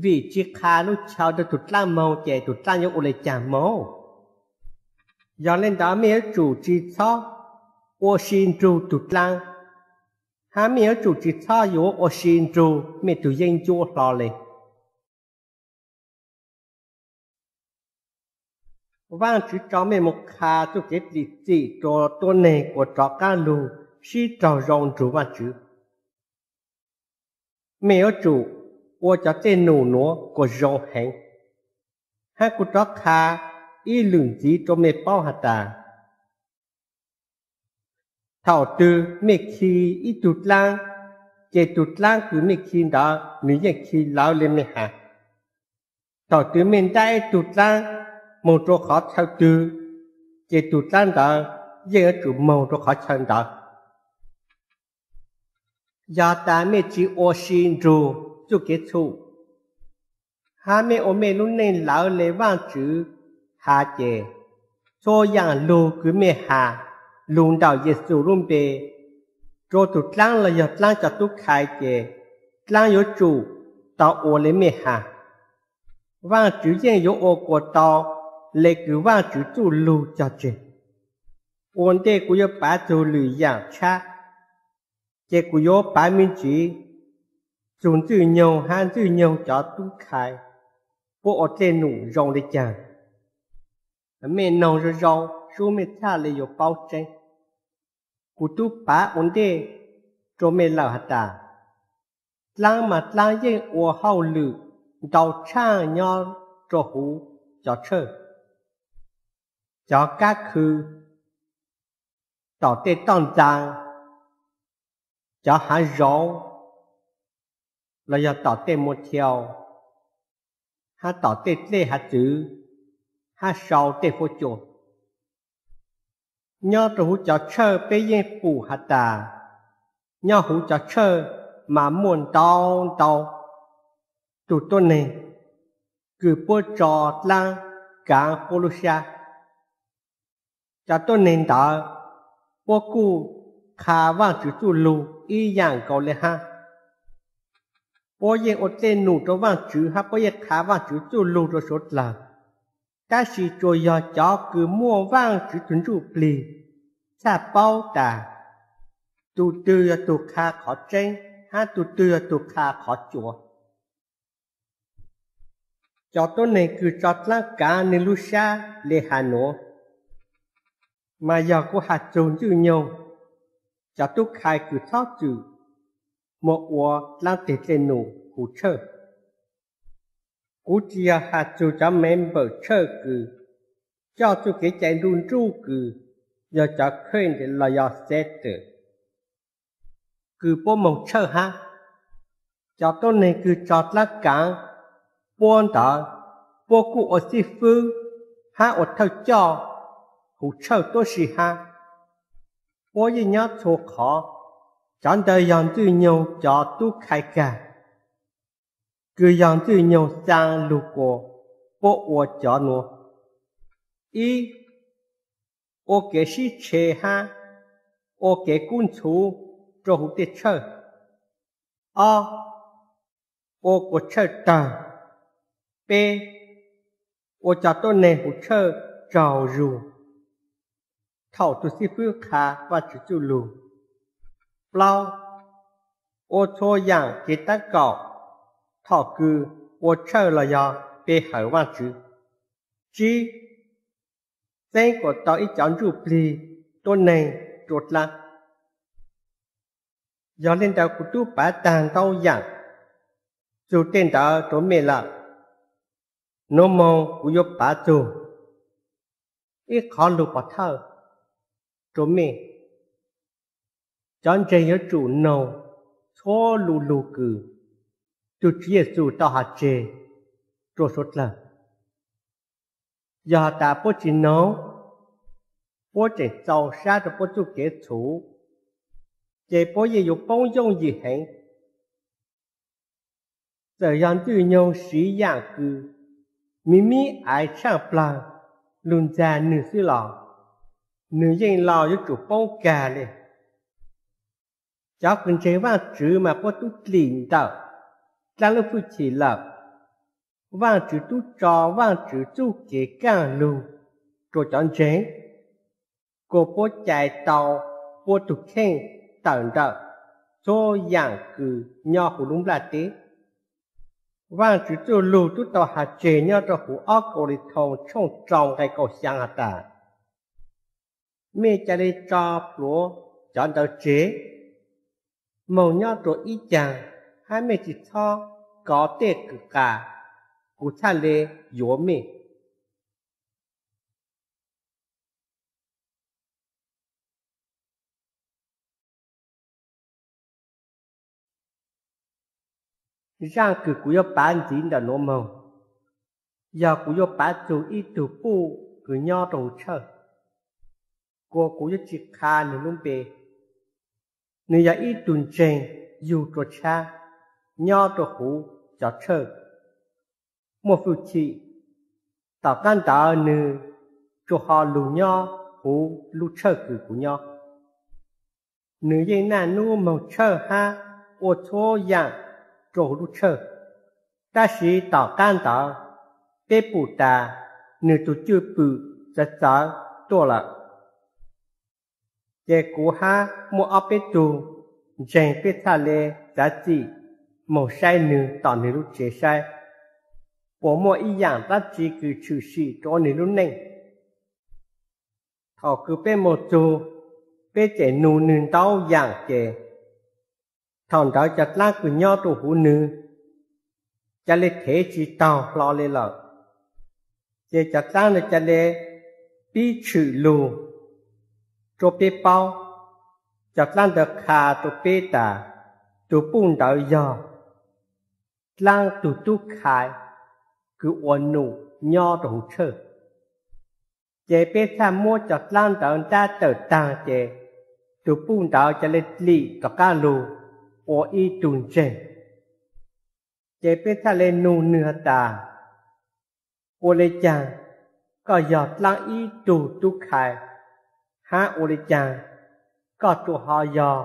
vim tsis qha lub chaw rau tus dlaab moog ces tus dlaab yuav ua le caag moog? Yog le ntawd mej yuav tsum tsis txhob ua si nrug tus dlaab, hab mej yuav tsum tsis txhob yuav ua si nrug mej tug yeeb ncuab hlo le. Vaajtswv tso mej moog qha txuj kev lim txim rua tuab neeg kuas rov qaab lug sib raug zoo nrug Vaajtswv. Mej yuav tsum ua cov dlej num nuav kuas zoo heev, hab kuv rov qha ib lwm ntxiv rua mej paub has tas, thaum twg mej khi ib tug dlaab, ces tus dlaab kws mej khi ntawd nwg yeej khi lawv le mej has. Thaum twg mej ntaab ib tug dlaab moog rua qhov chaw twg, ces tus dlaab ntawd yeej yuav tsum moog rua qhov chaw ntawd. Yog tas mej tsis ua si nrug txuj kev txhum, hab mej ua mej lub neej lawv le Vaajtswv has ces, txhua yaam lug kws mej has lug ntawm Yexus lub npe rua tug dlaab los yog dlaab cov tub khai ces dlaab yuav tsum tau ua le mej has. Vaajtswv yeej yuav ua kuas tau le kws Vaajtswv txuj lug cog tseg. Ua ntej kuv yuav pav txug lwm yaam tshab, ces kuv yuav pav me ntsis txug Ntxwj Nyoog hab Ntxwj Nyoog cov tub khai puab ua dlej num zoo le caag. Mej noog zoo zoo sub mej txhaj le yuav paub tseeb. Kuv tub pav ua ntej rua mej lawm has tas, dlaab mas dlaab yeej ua hauj lwm ntau tshaaj nyob rua huv cov tshawj, cov kab khw, tom tej toj ntxaa, cov haav zoov, los yog tom tej motel, hab tom tej dlej hav txwv, hab sau tej fuab cua. Nyob rua huv cov tshawj peb yeej pum has tas, nyob huv cov tshawj mas muaj ntau ntau tug tuab neeg kws puab tso dlaab kaav puab lub sab. Cov tuab neeg ntawd puab kuj qha Vaajtswv txuj lug ib yaam nkaus le hab. Puab yeej ua dlej num rua Vaajtswv hab puab yeej qha Vaajtswv txuj lug rua suav dlawg, tab sis tsuas yog cov kws muaj Vaajtswv tug Ntsuj Plig txhaj paub tas tug twg yog tug qha qhov tseeb hab tug twg yog tug qha qhov cuav. Cov tuab neeg kws tso dlaab kaav nwg lub sab le has nuav, mas yog kuv has txug Ntxwj Nyoog cov tub khai kws txhob txwm moog ua dlaab teg dlej num huv tshawj. Kuv tsi yog has txug cov member tshawj kws coj txuj kev cai nruj nruj kws yog cov Karen los yog Setter kws puab moog tshawj hab. Cov tuab neeg kws tso dlaab kaav puab ntawd, puab kuj ua xib fwb hab ua thawj coj huv tshawj tuab si hab. Puab yeej nyob txhua qhov. Cov ntawd yog Ntxwj Nyoog cov tub khai kag, kws yog Ntxwj Nyoog xaa lug kuas puab ua cov nuav: ib, ua kev sib tshe hab ua kev kub ntxhuv rua huv tej tshawj. Ob, ua kuas tshawj tawg. Peb, ua cov tuab neeg huv tshawj tsaug zug thaum tug xib fwb qha Vaajtswv txuj lug. Plaub, ua txhua yaam kev tab kaum thaum kws ua tshawj los yog pe hawm Vaajtswv. Tsib, txeeb kuas tau ib cov ntsuj plig tuab neeg rua dlaab. Yog le ntawd kuv tub pav taag ntau yaam txug tej ntawd rua mej lawm. Nuav moog kuv yuav pav txug ib qhov lug pov thawj rua mej. Cov ntseeg yuav tsum noog txhua lu lug kws tug Tswv Yexus tau has tseg rua suav dlawg. Yog has tas puab tsi noog, puab tseem txaus sab rua puab txuj kev txhum, ces puab yeej yuav poob yooj yim heev. Txawm yog Ntxwj Nyoog siv yaam kws mib mib aiv tshaaj plawg lug ntxag nwg xwb los, nwg yeej los yuav tsum poob kag le. Cov kws ntseeg Vaajtswv mas puab tub dlim ntawm dlaab lub fwj chim lawm, Vaajtswv tub tso Vaajtswv txuj kev kaaj lug rua cov ntseeg, kuas puab cais tau puab tug kheej tawm ntawm txhua yaam kws nyob huv lub nplaj teb. Vaajtswv txuj lug tub tau has tseg nyob rua huv ob Kauleethoos tshooj rau nqe kaum xyaa has tas, mej ca le tso plhuav cov ntawd tseg, moog nyob rua ib caag, hab mej tsi txhob kov tej kws qas kuv txhaj le yuav mej. Zaaj kws kuv yuav pav ntxiv ntawm nuav moog, yog kuv yuav pav txug ib tug puj kws nyob rua huv tshawj, kuas kuv yuav tsi qha nwg lub npe. Nwg yog ib tug ntseeg yug rua tshab nyob rua huv cov tshawj muaj fwj chim. Tom qaab ntawd nwg tsuas ho lug nyob huv lub tshawj kws kuv nyob. Nwg yeej naj nub moog tshawj hab ua txhua yaam rua huv lub tshawj. Tab sis tom qaab ntawd peb pum tas nwg tug cwj pwm txawv txawv tuaj lawm. Ces kuv hab muaj ob peb tug ntseeg peb txhaj le txav txim moog saib nwg tom nwg lub tsev saib puas muaj ib yaam dlaab tsi kws tshwm sim rua nwg lub neej. Thaum kws peb moog txug, peb tseem nug nwg ntau yaam ces thaum ntawd cov dlaab kws nyob rua huv nwg ca le thev tsi taug hlo le lawm. Ces cov dlaab ntawd ca le pib tshwm lug rua peb paub. Cov dlaab ntawd qha rua peb tas tug puj ntawd yog dlaab tug tub khai kws ua num nyob rua huv tshawj. Ces peb txhaj muab cov dlaab ntawd ntab tawm taag ces tug puj ntawd ca le dlim rov qaab lug ua ib tug ntseeg. Ces peb txhaj le nug nwg has tas, ua le caag koj yog dlaab ib tug tub khai, hab ua le caag koj tsuas ho yog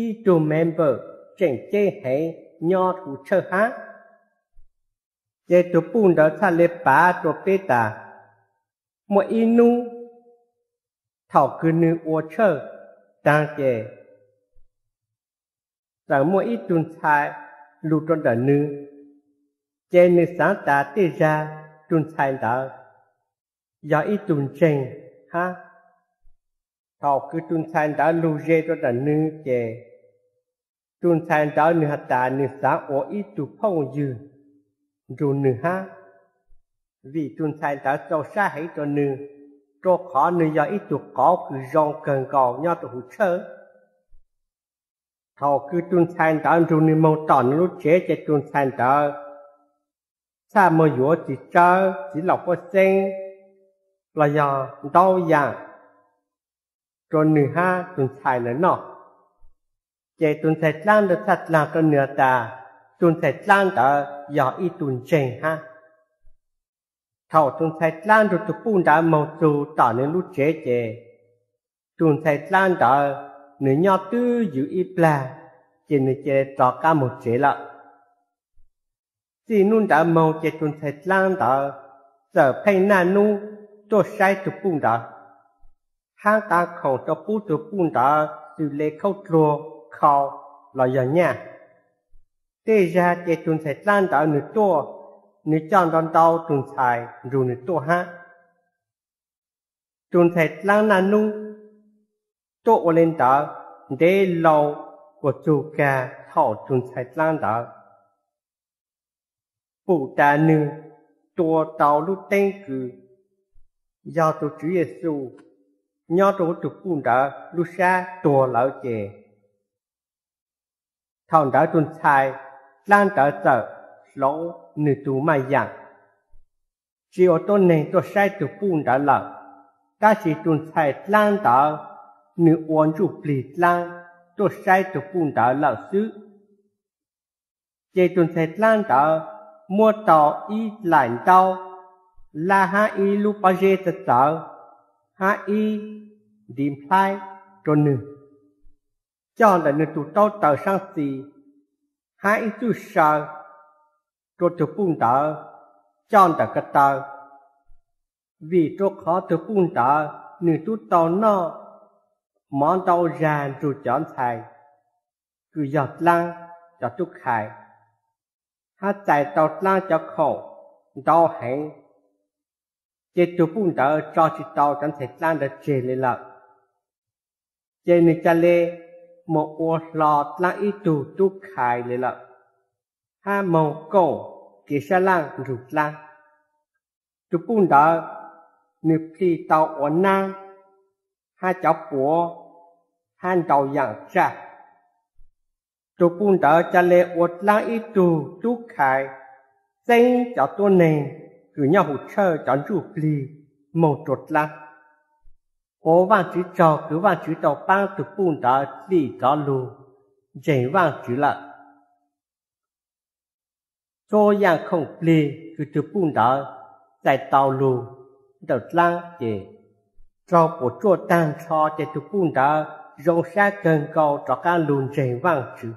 ib tug member tseem ceeb heev nyob huv tshawj hab? Ces tug puj ntawd txhaj le pav rua peb tas, muaj ib nub thaum kws nwg ua tshawj taag ces txawm muaj ib tug ntxhais lug rua ntawm nwg, ces nwg xaav tas tej zag tug ntxhais ntawd yog ib tug ntseeg hab. Thaum kws tug ntxhais ntawd lug ze rua ntawm nwg ces tug ntxhais ntawd nwg has tas nwg xaav ua ib tug phooj ywg nrug nwg hab, vim tug ntxhais ntawd txaus sab heev rua nwg, rua qhov nwg yog ib tug qauv kws zoo kawg nkaus nyob rua huv tshawj. Thaum kws tug ntxhais ntawd nrug nwg moog tom nwg lub tsev ces tug ntxhais ntawd txhaj moog yuav txiv tsawb, txiv laum huab xeeb, los yog ntau yaam rua nwg hab tug ntxhais ntawd noj. Ces tug ntxhais dlaab ntawd txhaj dlaag rua nwg has tas tug ntxhais dlaab ntawd yog ib tug ntseeg hab. Thaum tug ntxhais dlaab nrug tug puj ntawd moog txug tom nwg lub tsev ces tug ntxhais dlaab ntawd nwg nyob twb ywv ib plag ces nwg ca le rov qaab moog tsev lawm. Txij nub ntawd moog ces tug ntxhais dlaab ntawd txawm pheej naj nub tuaj saib tug puj ntawd, hab nqaa khoom rua pub tug puj ntawd xws le khaub dluag, khau, los yog nyaj. Tej zag ces tug ntxhais dlaab ntawd nwg tuaj, nwg coj ntau ntau tug ntxhais nrug nwg tuaj hab. Tug ntxhais dlaab naj nub tuaj ua le ntawd ntev loo kuas txug kag thaum tug ntxhais dlaab ntawd pum tas nwg tua tau lub teeb kws yog tug Tswv Yexus nyob rua huv tug puj ntawd lub sab tuag lawm ces thaum ntawd tug ntxhais dlaab ntawd txawm hloov nwg tug maj yaam, tsi ua tuab neeg tuaj saib tug puj ntawd lawm, tab sis tug ntxhais dlaab ntawd nwg ua ntsuj plig dlaab tuaj saib tug puj ntawd lawm xwb. Ces tug ntxhais dlaab ntawd muab tau ib laim ntaub lab hab ib lub pob zeb txawv txawv hab ib ntiv nplhaib rua nwg, coj ntawm nwg tug taub taw saab xis hab ib txuj saw rua tug puj ntawd coj ntawm ko taw, vim rau qhov tus puj ntawd nws twb tau noj mov ntau zag nrug cov ntxhais kws yog dlaab cov tub khai, hab txais tau dlaab cov khoom ntau heev, ces tus puj ntawd tso tsis tau cov ntxhais dlaab ntawd tseg li lawm. Ces nws ca le moog ua hlo dlaab ib tug tub khai li lawm, hab moog koom kev sab laj nrug dlaab. Tus puj ntawd nws plhis tau ua naab hab cov puav hab ntau yaam tsaj. Tus puj ntawd ca le ua dlaab ib tug tub khai txeeb cov tuab neeg kws nyob huv tshawj cov ntsuj plig moog rua dlaab. Ua Vaajtswv tsaug kws Vaajtswv tau paab tus puj ntawd lim cov lug ntseeg Vaajtswv lawm. Txhua yaam khoom plig kws tug puj ntawd txais tau lug ntawm dlaab ces raug puam tsuaj taag nrho ces tug puj ntawd zoo sab kawg nkaus rov qaab lug ntseeg Vaajtswv.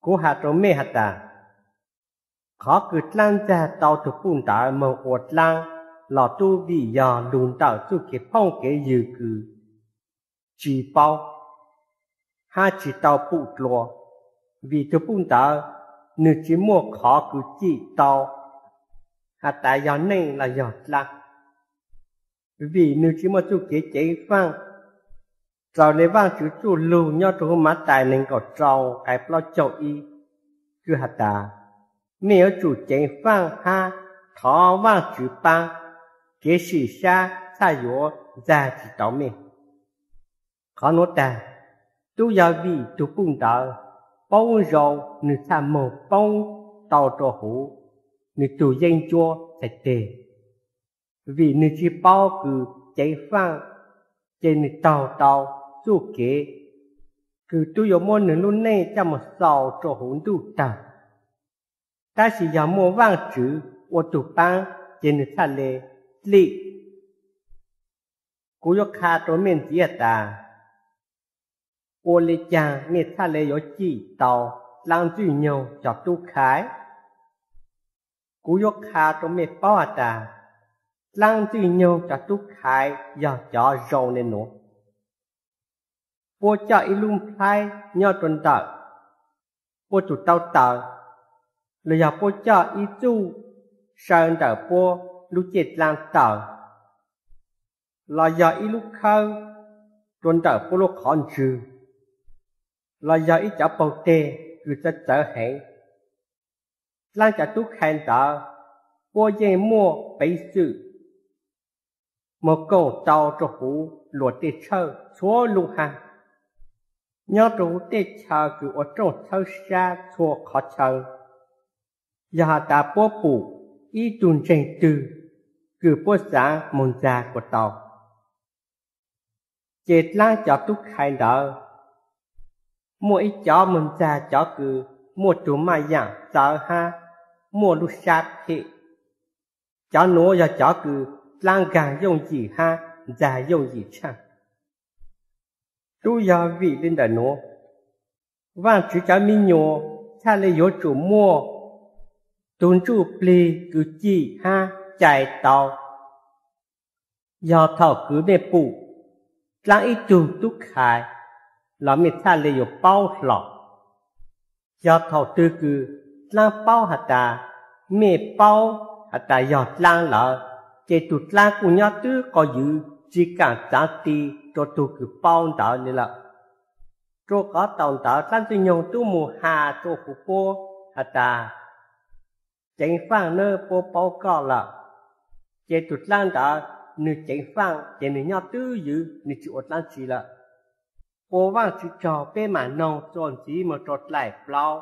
Kuv has rua mej has tas, qhov kws dlaab ntxag tau tug puj ntawd moog ua dlaab los tub vim yog lug ntawm txuj kev phooj kev ywg kws tsis paub hab tsis tau pum dlua, vim tug puj ntawd nws tsis muaj qhov kws cim tau has tas yog neej los yog dlaab, vim nws tsis muaj txuj kev ceev faaj. Raws le Vaajtswv txuj lug nyob rua huv Mathais neeg nkaum rau nqai plaub caug ib kws has tas, mej yuav tsum ceev faaj hab thov Vaajtswv paab, kev sim sab txhaj yuav ntxag tsis tau mej. Qhov nuav taag, tub yog vim tug puj ntawd poob zoo nws txhaj moog poob tau rua huv nws tug yeeb ncuab txhais teg, vim nws tsis paub kws ceev faaj, ces nws taug tau txuj kev kws tub yuav muab nws lub neej coj moog xaus rua huv ntuj tawg. Tab sis yog muaj Vaajtswv ua tug paab ces nws txhaj le lim. Kuv yuav qha rua mej ntxiv has tas, ua le caag mej txhaj le yuav cim tau dlaab Ntxwg Nyoog cov tub khai? Kuv yuav qha rua mej paub has tas, dlaab Ntxwg Nyoog cov tub khai yog cov zoo le nuav. Puab coj ib lub nplhaib nyob rua ntawm puab tug taub taw, los yog puab coj ib txuj saw ntawm puab lub caij dlaab taw, los yog ib lub khawb rua ntawm puab lub qhov ntswg, los yog ib cov paug teg kws txawv txawv heev. Dlaab cov tub khai ntawd puab yeej muaj peev xwm moog koom tau rua huv luas tej tshawj txhua lub hab, nyob rua huv tej chaw kws ua rooj txhawb sab txhua qhov chaw. Yog has tas puab pum ib tug ntseeg twg kws puab xaav moog ntxag kuas tau. Ces dlaab cov tub khai ntawd muaj ib cov moog ntxag cov kws muaj tug maj yaam txawv hab muaj lub sab phem. Cov nuav yog cov kws dlaab nkaag yooj yim hab ntxag yooj yim tshaaj. Tub yog vim le ntawm nuav, Vaajtswv cov me nyuam txhaj le yuav tsum muaj tug ntsuj plig kws cim hab cais tau. Yog thaum kws mej pum dlaab ib tug tub khai los mej txhaj le yuav paub hlo. Yog thaum twg kws dlaab paub has tas, mej paub has tas yog dlaab lawm, ces tug dlaab kuj nyob twb qau ywv tsi kaam txaav ti rua tug kws paub ntawd le lawm. Rua qhov thaum ntawd dlaab Ntxwg Nyoog tub moog has rua huv puab has tas, ceev faaj nawb, puab paub koj lawm. Ces tug dlaab ntawd nwg ceev faaj ces nwg nyob twb ywv, nwg tsi ua dlaab tsi lawm. Ua Vaajtswv tsaug, peb maam noog txuas ntxiv moog rua dlaim plaub.